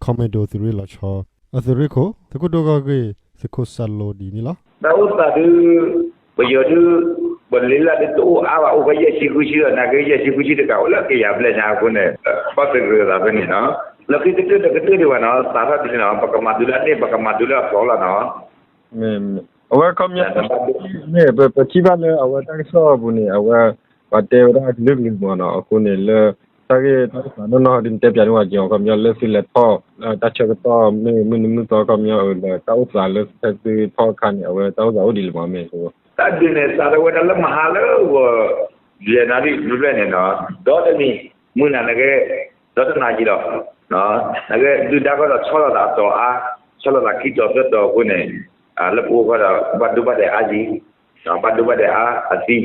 ခီမ့ၢ်ဒိၣ်သုးရ့လီၤဆီ အသုးရ့ခိၣ် သုးခိၣ်ဒိၣ်ဂီၢ်ဂ့ၢ် သုးခိၣ်စၢ်လိၤဒ်န့ၣ်လီၤ. တၢ်အိၣ်သးဒုး ပယီၤဒုး ပလ့လၢ်ဒုးတအိၣ်အါဘၣ် အိၣ်ဖဲယဲၢ်ဆံဃုဆံဒီး နာ်က့ယဲၢ်ဆံဃုဆံတကးအိၣ်လၢကယၤဘျဲၣ်ညါအဃိန့ၣ် ဘၣ်သဂၢၢ်သးဖဲန့ၣ်နီၤ လၢခံကတၢၢ်တကတၢၢ်ဒံးဘၣ်နီၤ သးထီၣ်ဒ်န့ၣ်နီၤ ပကမၤဒုးလၢအန့ၣ် ပကမၤဒုးလၢအဖျိးလီၤနီၤ အဝဲခီပညီ မ့ၢ်ပထံၣ်ဘၣ်လၢအဝဲတၢ်ကစီၣ်အပူၤန့ၣ် အဝဲ ပှၤတဲဝဲဒၣ်ကလုာ်ကလုာ်မးနီၤ အဃိန့ၣ်လၢ တၢ်ဂ့ၢ်တၢ်ကစီၣ်နီၢ်နီၢ်ဒ်နတဲပၠးန့ၢ်ဝဲက့ၤအီၤ ခီပညီလၢသုလဲၤထီၣ် တၢ်ဆၢကတီၢ်မ့ၢ်မုၢ်နံၤမုၢ်သီခီပညီ တၢ်အိၣ်သးလၢဖဲသုထီၣ်အခါန့ၣ် အဝဲတၢ်အိၣ်သးအိၣ်ဒ်လဲၣ်မးမ့ၢ် တၢ်ဒုးန့ၣ် သးထီၣ်ဝဲဒၣ်လၢမဟါလၢဂီၤ ယဲၢ်နၣ်ရံၣ်ဘျဲၣ်န့ၣ်နီၤ ဒီတနံၤ မုၢ်နၤနကဲ ဒီတနၤက့ၤဒီး နကဲဒုၣ်ဒါခီဒီးဆီလီၤသးအတီၤအါ ဆီလီၤသးခံတီၤသၢတီၤအဃိန့ၣ် လၢပအိၣ်ခီဒီး ဘၣ်ဒိဘၣ်ထံးအါယံၤ ဘၣ်ဒိဘၣ်ထံးအါအသံ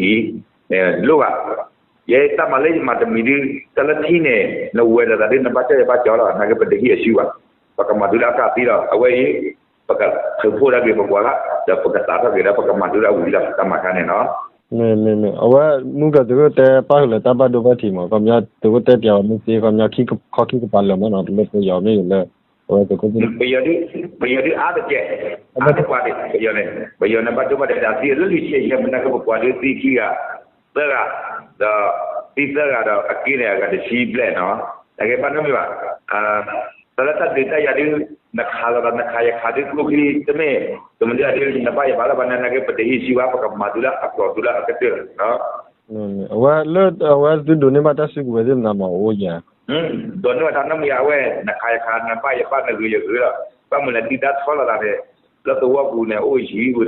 ယံၤ လိၣ်ဘၣ် ယဲတၢ်မၤလၢယမၤတမံၤဒုး တၢ်လၢထံန့ၣ် နဝဲၤလီၤသးဒုး နဘၣ်ကၠီၣ်ယဘၣ်ကၠီၣ်လီၤ နကဲပတဟံၣ်အစုဘၣ် ပကမၤဒုးလၢအကၢ်သံလီၤ အဝဲအံၤ ပကထုးဖှိၣ်ဒၣ်က့ၤပပှၤလၢ ဒီးပကသးထီၣ်က့ၤဒီး ပကမၤဒုးလၢအဝံၤလီၤ တၢ်မၤခါန့ၣ်နီၤ မ့ၢ်မ့ၢ်မ့ၢ် အဝဲမုၢ်ကီၢ်သုးခိၣ်တဲပၣ်ဃုာ်လၢတၢ်ဘၣ်ဒိဘၣ်ထံးမး ခီပညီ သုးခိၣ်တဲပၠးဝဲမ့ၢ်သ့ ခီပညီ ခီခံကပၤလၢာ်မးနီၤ တလိၣ်ပယီၤမ့ၢ်ဂ့ၤလၢ အဝဲသုးခိၣ် ပယီၤဒုးအါတက့ၢ် အါတပှၤဒံး ပယီၤန့ၣ် ပယီၤန့ၣ်ဘၣ်ဒိဘၣ်ထံးဒီးသံလၢလွံၢ်ဆံယဲၢ်မနုၤကပပှၤဒုးသံခံဂၤ သၢဂၤ ဒီးသံသၢဂၤဒီးအက့န့ၣ် အဂၤတဆံဘျဲၣ်နီၤ နကဲဘၣ်နီတမံၤဘၣ် တၢ်လၢတၢ်ဒုးတၢ်ယၤဒုး နခးလီၤသး နခးယခးဒုးကျိချံတမ့ၢ် တမ့ၢ်ဒုး နဘၣ်ယဘၣ်လၢဘၣ်န့ၣ် နကဲပတဟံၣ်ဆံဘၣ် ပကမၤဒုးလၢအကျိၤဒုးလၢအကတၢၢ်လီၤ အဝဲလၢ အဝဲသုဒိးန့ၢ်ဘၣ်တၢ်စုကဝဲၤသ့ၣ်မနုၤမးအိၣ်ယဲၢ် ဒိးန့ၢ်ဘၣ်တၢ်နီတမံၤ အဝဲ နခးယခး နဘၣ်ယဘၣ် နဂုာ်ယဂုာ်လီၤ ဘၣ်မနုၤလဲၣ် ဒုၣ်ဒါဆီလီၤသးန့ၣ် လၢသဝီပူၤန့ၣ် အိၣ်ယံၤဝံၤဒီး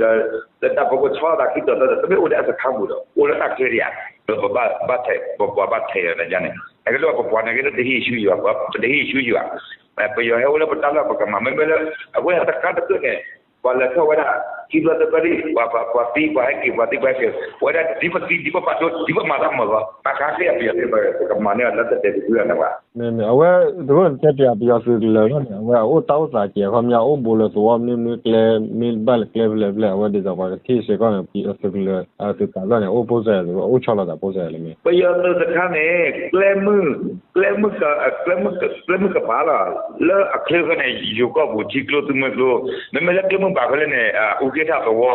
လၢတၢ်ဖီခိၣ်ဆီလီၤသးခံတီၤသၢတီၤ တမ့ၢ်အိၣ်လၢအစခါပူၤဒီး အိၣ်လၢတၢ်ချၢဒံးဧါ ပဘၣ် ပပှၤဘၣ်ထဲးဒီးယါန့ၣ် နကဲလၢပပှၤန့ၣ်ကဲလၢတဟံၣ်ဆူယွၤ ပတဟံၣ်ဆူယွၤ ပယီၤဟဲအိၣ်လၢပတၢ်လီၢ်ပကမၤ မ့မ့ၢ်လၢ အဃိန့ၣ် တခါတကၢၢ်န့ၣ် ပှၤလဲၤထီၣ်ဝဲဒၣ် ခံဘျီသၢဘျီဒံး ပှၤသံ ပှၤဟဲက့ၤ ပှၤသံ ပှၤဟဲက့ၤ ပဝဲဒၣ် ဒ်ပသံ ဒ်ပပာ်ဒိ ဒ်ပမၤတၢ်မၤဂီၤ တၢ်ခါဃ့အပယီၤသ့ၣ်တဖၣ် ပကမၤန့ၢ်အီၤလၢတတဲာ်တဖုလီၤန့ၣ်ဘၣ် မ့ၢ်မ့ၢ် အဝဲ သုးခိၣ်တဲပၠးပယီၤသုးကလၢၤလီၤန့ၣ် အဝဲအအိၣ်တၢ်အိၣ်သးကဲၤ ခီပညီအိၣ်ဘူးလၢသဝီမနုၤမနုၤကျဲ မ့ၢ်ဘၣ်လၢကျဲဖဲလဲၣ်ဖဲလဲၣ် အဝဲဒ်သိးပှၤကထံၣ်စ့ၢ်ကီးန့ၣ် သုးကလၢၤ သုးကးဘျီန့ၣ် အိၣ်ပိၢ်စၢ်ယၤ အိၣ်ဆီလီၤသးပိၢ်စၢ်ယၤလၢမ့ၢ် ပယီၤသုးတခါန့ၣ် ကျဲမုၢ် ကျဲမုၢ်ကပၤလီၤ လၢအချၢဃီန့ၣ် ယိၤကီၢ်ပူၤထံကျိသူမှဲကျိ မ့မ့ၢ်လၢကျဲမုၢ်ဘၣ်ဃီလၢန့ၣ် အူက့ထၣ်သဝီ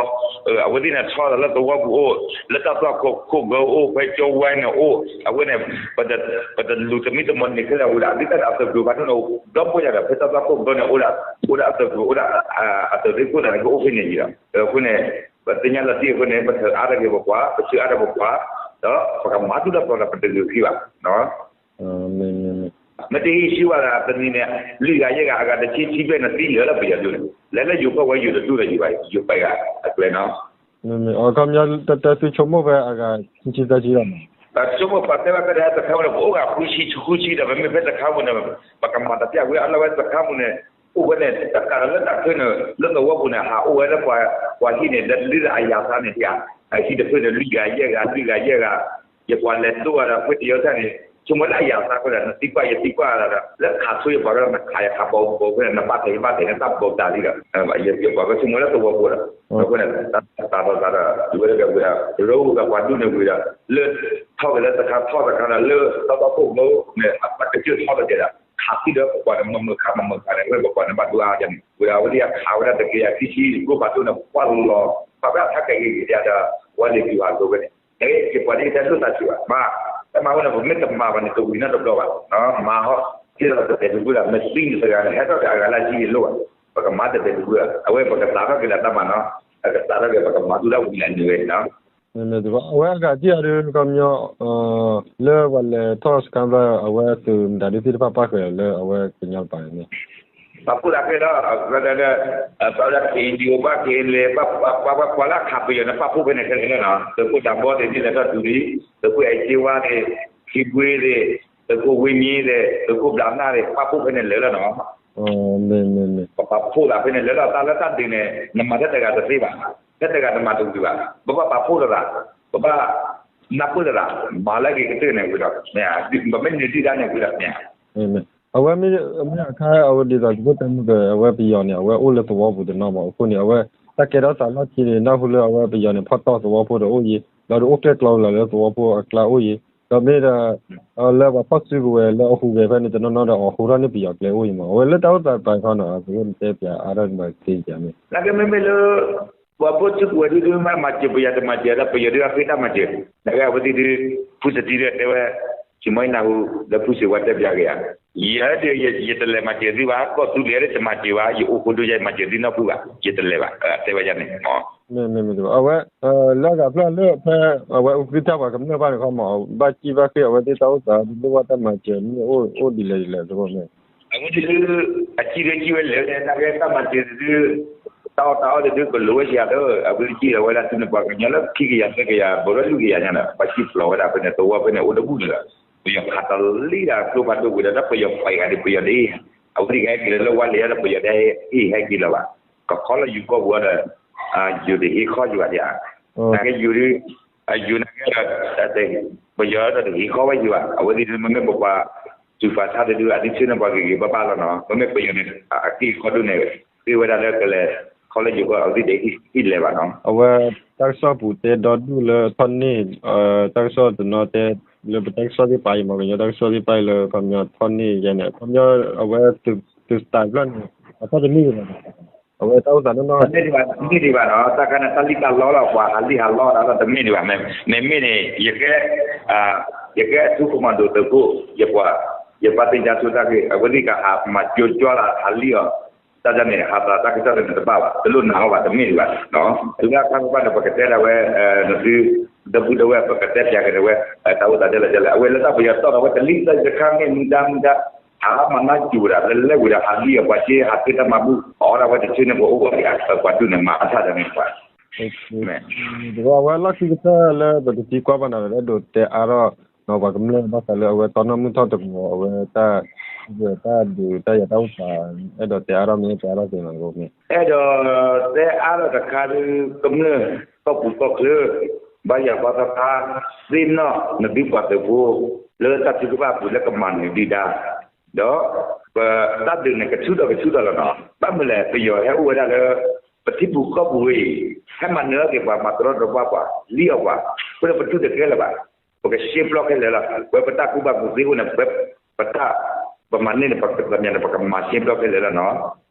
အဝဲသ့ၣ်န့ၣ် ဆီလီၤသးလၢသဝီပူၤအိၣ် လၢတၢ်သွၣ်ခိၣ်ခိၣ်ဘၢအိၣ် ဖဲကၠီဝဲန့ၣ်အိၣ် အဝဲန့ၣ် ပတလူၤသမံသမိးန့ၢ်ခဲလၢာ်ဝံၤဒီး အဒုးတၢ်ဒီးအသုးကျိၤဖးဒိၣ်န့ၣ် ဒီပုၢ်ယၤဒီး ဖဲတၢ်သွၣ်ခိၣ်ဘၢန့ၣ်အိၣ်ဒီး အိၣ်ဒီးအသုးကျိၤ အိၣ်ဒီး အသုးရ့ခိၣ်န့ၣ် ကအိၣ်ဖဲန့ၣ်ယံၤဒီး အဃိန့ၣ် ပသ့ၣ်ညါလီၤတံၢ်အဃိန့ၣ် ပထုးအါထီၣ်က့ၤပပှၤ ပဆှၢအါထီၣ်ပပှၤ ဒီးပကမၤဒုၣ်ဒီးပှၤဒီးပတဂုာ်ခံဘၣ် မ့ၢ်တဟံၣ်ဆူဘၣ်ဒီးတနံၤန့ၣ် လွံၢ်ဂၤယဲၢ်ဂၤ အဂၤတဆံဆံဘျဲၣ်န့ၣ် သံလၢာ်လၢပယီၤဒုန့ၣ် လဲၤလၢယိၤကီၢ်ဝဲယိၤတဒူၣ်ဒီးယိၤဘၣ် ယိၤပှဲၤဂၤအကျဲနီၤ အခီပညီတၢ်တဲသုဆိကမိၣ်ဖဲအဂၤဆံဆံသၢဆံလီၤမး ဆိကမိၣ်ပှၤတဲဘၣ်ဖဲတၢ်စခါပူၤန့ၣ် ပအိၣ်ဂၤဃုဆံဆံဃုဆံဒီး ပမ့ၢ်ဖဲစခါပူၤန့ၣ် ပကမၤတပျၢ်ဝဲအလီၢ်ဝဲစခါပူၤန့ၣ် အိၣ်ဝဲန့ၣ် တၢ်ကးဒီးလၢတၢ်ချၢန့ၣ် လၢသဝီပူၤန့ၣ် ဟးအိၣ်ဝဲလၢပှၤဟံၣ်န့ၣ် လၢလၢအယၤသးန့ၣ်ဧါ ဟံၣ်တဖျၢၣ်န့ၣ် လွံၢ်ဂၤယဲၢ်ဂၤ လွံၢ်ဂၤယဲၢ်ဂၤ ယပှၤလဲၤဒိၣ်ဂၤဒီး ဃ့တယီတၢ်န့ၣ် ဆိကမိၣ်လၢအယၤသးဃိဒီး နသံကွၢ်ယသံကွၢ်ဒီး လၢခးဆိယပှၤကဒီး နခးယခးဘီဘီဃိဒီး နဘၣ်ထဲးယဘၣ်ထဲး နတၢ်ဘီတၢ်လံဒီး ယပှၤကဆိကမိၣ်လၢသဝီပူၤဒီး အဃိန့ၣ် တၢ်သးဒီးသးဒီး တုၤဝဲဒၣ်ကဝံၤဒီး ရၢဝံၤဒီးပှၤဒူၣ်န့ၣ်ဝံၤဒီး လၢထီၣ်က့ၤလၢတခါထီၣ်တခါဒီး လၢတၢ်ဘၣ်ခိၣ်ဘိန့ၣ် အကစၢၢ်ထီၣ်တက့ၢ်ဒီး ခးသံဒီးပပှၤန့ၣ် မၤမုာ်ခးမၤမုာ်ခးန့ၣ် ဝဲပပှၤန့ၣ်ဘၣ်ဒိအါန့ၣ် ဝံၤဒီးအဝဲသ့ၣ်ခးဝဲဒၣ်တက့ၢ် ခံဆံ ကျိဖးဒိၣ်န့ၣ် ပှၢ်လီၤ ပှၤဘၣ်ခးကဲက့ၤက့ၤဒီး ဝဲလံာ်တူၢ်ဟးလိာ်ဝဲန့ၣ် နကဲယပှၤဒ်တၢ်လိၣ်သးစံးဘၣ် မၤ တၢ်မၤဝဲန့ၣ် ပမ့ၢ်တမၤဘၣ်န့ၣ် တဝံၤနီတဘျီဘၣ် မၤဟီ က့ၤလီၤတတဲာ်တဖုလီၤ မ့ၢ်သံတဂၤန့ၣ် ဟဲထီၣ်ဒီးအဂၤလၢအဆံန့ၣ်လိၣ်ဘၣ် ပကမၤတတဲာ်တဖုလီၤ အဝဲပကသးထီၣ်က့ၤလၢတၢ်မၤနီၤ ပကသးထီၣ်က့ၤ ပကမၤဒုၣ်တၢ်ဝံၤလၢနုၤဝဲနီၤ အဝဲအဂၤတံၢ်အီၤဒုး ခီပညီ လၢပှၤလဲၤထီၣ်စခါဘျီ အဝဲသုးမတၤဒုးသ့ၣ်တဖၣ်ပၣ်ဃုာ်လၢအဝဲကညီတပၤန့ၣ် ပာ်ဖှိၣ်သးခဲလၢာ် ပဝဲဒၣ် KNDO ဘၣ် KNLA ဘၣ် ပှၤလၢအခးပယီၤန့ၣ် ပာ်ဖှိၣ်ဖဲန့ၣ်ခဲလၢာ်လီၤနီၤ သုးခိၣ်တၢ်ဘီသ့ၣ်န့ၣ် လဲၤထီၣ်တုၤလံ သုးခိၣ်အဲၣ်စ့ဝါသ့ၣ် ခံဘှ့သ့ၣ် သုးခိၣ်ဝ့မံသ့ၣ် သုးခိၣ်ဘျးနၢ်သ့ၣ် ပာ်ဖှိၣ်ဖဲန့ၣ်လၢာ်လီၤနီၤ ပပာ်ဖှိၣ်သးဖဲန့ၣ်လၢာ်လီၤ တၢ်လၢတၢ်ဒုးန့ၣ် နမၤထဲတဂၤတသ့ဘၣ် ထဲတဂၤနမၤတဝံၤဘၣ် ပဘၣ်ပာ်ဖှိၣ်လိာ်သး ပဘၣ်နၢ်ပၢၢ်လိာ်သး မၤလၢအဂ့ၤကတၢၢ်န့ၣ်ဝံၤဒီး ပမ့ၢ်နုာ်ဒုၣ်ဒါန့ၣ်ဝံၤဒီး အဝဲမ့ၢ်မ့ၢ်အခါ အဝဲဒ်သိးသုးခိၣ်တဲမုၢ်က အဝဲပယီၤန့ၣ် အဝဲအိၣ်လၢသဝီပူၤတနီၤမး အဃိန့ၣ် အဝဲ တၢ်ကဲထီၣ်သးလီၢ်ခံန့ၣ် နၢ်ဟူလၢအဝဲပယီၤန့ၣ် ဖီၣ်တီၢ်သဝီဖိဒီးအိၣ်ယံၤ ဒီးဒုးအိၣ်ကျဲၣ်ကျီလၢသဝီဖိအကျါအိၣ်ယံၤ ဒီးမ့ၢ်ဒီး လၢပှၤဖီၣ်စုကဝဲၤလၢအဟူးဂဲၤဖဲန့ၣ် တနီၤနီၤဒီးအီၣ်ဃိထီၣ်န့ၢ်ပယီၤကျဲအိၣ်အံၤမး, အဝဲလၢတၢ်အိၣ်သးတပၤခီနီၤ အဝဲတဲပၠးအါထီၣ်န့ၣ်ဘၣ်သ့ယၤန့ၣ်, နာ်က့မ့မ့ၢ်လၢ ပှၤဖီၣ်စုကဝဲၤဒုဒုမ့ၢ်မၤစၢၤပယီၤတမၤစၢၤဒီး ပယီၤဒုအဃ့တၢ်မၤစၢၤ, နာ်က့အဝဲသ့ၣ်ဒု ဖုစတံဒုတဲဝဲ, ဆံမီအံၤနၢ်ဟူ လၢဖုစ့ဝါတဲပၠးက့ၤယၤ, ယၤဒု ယတလဲၤမၤစၢၤသုဘၣ်, ကီၢ်သူလ့ၤဒုတမၤစၢၤဘၣ်, ယအိၣ်ဃိဒိယၤမၤစၢၤသုနီတဖုဘၣ်, ယတလဲၤဘၣ်, တဲဝဲဒ်န့ၣ်မး မ့မ့ၢ်အဝဲ လၢအဂၤဖျၢၣ်လၢဖဲ အဝဲအူကံထၢ်ပှၤကမျၢၢ်ဘၣ်န့ၣ်ခီမး ဘၣ်စံၣ်ဘၣ်ဃ့ၢ် အဝဲသ့ၣ်တၢ်အိၣ်သးဒုးလိၣ်ဘၣ်တၢ်မၤစၢၤမ့ၢ်အိၣ်ဒ်လဲၣ်ဒ်လဲၣ်တမ့ၢ်, အဝဲသ့ၣ်ဒု အစံၣ်ဒုစံၣ်ဝဲလဲၣ်န့ၣ် နာ်က့တၢ်မၤစၢၤဒု တၢ်အီၣ်တၢ်အီဒုကလိၤဝဲစ့ၢ်ဧါဒီး အဝဲသ့ၣ်စံၣ်လီၤဝဲဒၣ်ဆူန့ၣ် ပှၤကညီလၢခံကယၤသၢကယၤ ဘူးဒီးလွံၢ်ကယၤညါဒီး ပှၤစံၣ်ဖျိးဝဲဒၣ်ဖဲန့ၣ် သဝီဖဲန့ၣ်အိၣ်တဘူၣ်န့ၣ်ဒီး ပယီၤခးတလံတၢ်ကျိဖးဒိၣ်ဝံၤဒီး တၢ်ပယီၤပာ်ဂၤဒုးပယီၤဒ် အဝဲသ့ၣ်ကဟဲက့ၤလီၤလၢဝါလ့ၤဒီး ပယီၤတဟဲဟဲက့ၤလီၤဘၣ်, ကခီလၢယိၤကီၢ်ပူၤဒီး ယိၤတဟ့ၣ်ခီယၤဘၣ်ဒ်ဧါ, နာ်က့ယိၤဒု ယိၤနာ်က့ဒီး ပယီၤဒီးတဟ့ၣ်ခီဝဲယၤဘၣ်, အဝဲသ့ၣ်မ့မ့ၢ်ပပှၤ စူၤပာ်ဆါတဒု အဒုဆၢန့ၣ်ပှၤဂ့ၤဂ့ၤဘၣ်ဘၣ်လီၤနီၤ, မ့မ့ၢ်ပယီၤန့ၣ် အက့ၢ်ခီဒိၣ်န့ၣ် ဃ့ဝဲဒၣ်လၢကလဲၤ ခီလၢယိၤကီၢ် အဝဲသ့ၣ်တဟ့ၣ်လဲၤဘၣ်နီၤ, အဝဲ တၢ်ကစီၣ်ပူၤတဲဒီဒူၣ်လၢထီၣ်န့ၢ် တၢ်ကစီၣ်တနီၤတဲ လၢပတၢ်ကစီၣ်သ့ၣ်ပာ်အံၤမ့ၢ် ကညီတၢ်ကစီၣ်သ့ၣ်ပာ်အံၤလၢခီပညီထီၣ်န့ၢ်ယဲန့ၣ် ခီပညီ အဝဲ သုးတၢ်ဖျၢၣ်န့ၣ် အထီၣ်တန့ၢ်ဘၣ် အဝဲတၢ်အိၣ်သးနီၢ်နီၢ် တမ့ၢ်ဒံးဘၣ်နီၤ, တၢ်ခါန့ၣ် တၢ်လံၣ်တၢ်လီလီၤ ပှၤဟးလံၣ်ဟးလီတၢ်ဒီးတမ့ၢ်ဒံးဘၣ်, မ့မ့ၢ်န့ၣ် ယကဲ ယကဲအထူးcommandoသုးခိၣ် ယပှၤ ယဘၣ်သ့ၣ်ညါဆိတၢ်ဂ့ၢ် အဝဲသ့ၣ်ကဟးမၤကၠိကၠီလၢဟးလံၣ်အီၤ တၢ်န့ၣ် ဟးသးတၢ်ကစီၣ်န့ၣ်တဘၣ်ဘၣ် တလိၣ်နာ်အီၤဘၣ် တမ့ၢ်ဒံးဘၣ်, လၢအခါကဘၣ်န့ၣ် ပကတဲဒၣ်ဝဲ နသု ဒီပုၢ်ဒီဝဲၢ် ပကတဲပၠးက့ၤဝဲ တၢ်အိၣ်သးဒ်လဲၣ်ဒ်လဲၣ် အဝဲလၢတၢ်ပယီၤတီၢ်ဒီးဝဲတလံၣ်တၢ်တခါမ့ၢ်မူဒါမူဒါ ဟးမၤနၢ်စူၤဝဲဒၣ် လၢလဲၤဝံၤဒီးဟးလံၣ်အပှၤစ့ ဟးဃ့တၢ်မၤဘူၣ် အီၣ်ဒၣ်ဝဲတဆၢန့ၣ် ပအိၣ်ဝဲဒၣ် ပှၤဒူၣ်န့ၣ် မၤအါထၣ်တၢ်န့ၣ်ပှၤ အဝဲလီၢ်ခံကတၢၢ်လၢပတသံကွၢ်ဘၣ်နၤဒီး အဲၣ်ဒိးတဲအါထီၣ် ပှၤကမျၢၢ်ဘၣ်ဃးလၢအဝဲတီနီၢ်မုၢ်ထီၣ်တကဝီၤ အဝဲတၢ် တၢ်ဒုးတၢ်ယၤတၢ်အိၣ်သး အဲၣ်ဒိးတဲအါထီၣ်မ့ၢ်တဲအါထီၣ်က့ၤနၤတမ့ၢ် အဲၣ်ဒိးတဲအါထီၣ်တခါဒု ကမျၢၢ် ကီၢ်ပူၤကီၢ်ချၢ ဘၣ်ယၤဘၣ်သးသ့ၣ်နီၣ် နသုပှၤသုးဖိ လၢတၢ်ထုကဖၣ်အပူၤလၢကမၤနၢၤဒုၣ်ဒါ ဒီး ပတၢ်ဒုးန့ၣ် ကဆူၣ်ထီၣ်ကဆူၣ်ထီၣ်လီၤနီၤ ဘၣ်မနုၤလဲၣ် ပယီၤဟဲအိၣ်ဝဲဒၣ်လၢ ပထံပူၤကီၢ်ပူၤဝဲအံၤ ဟဲမၤနၢၤက့ၤပှၤ မၤတရီတပါပှၤ လံၣ်အီၤပှၤ အဃိဒီးပတူၢ်တကဲလၢၤဘၣ် ပကရှဲပျီခဲလၢာ်လီၤ ပဝဲပတၢ်ကူၣ်ဘၣ်ကူၣ်သ့အိၣ်န့ၣ် ပဝဲပတၢ် ပမၤန့ၢ်န့ၣ် ပကသ့ၣ်ညါန့ၣ် ပကမၤရှဲပျီခဲလၢာ်လီၤနီၤ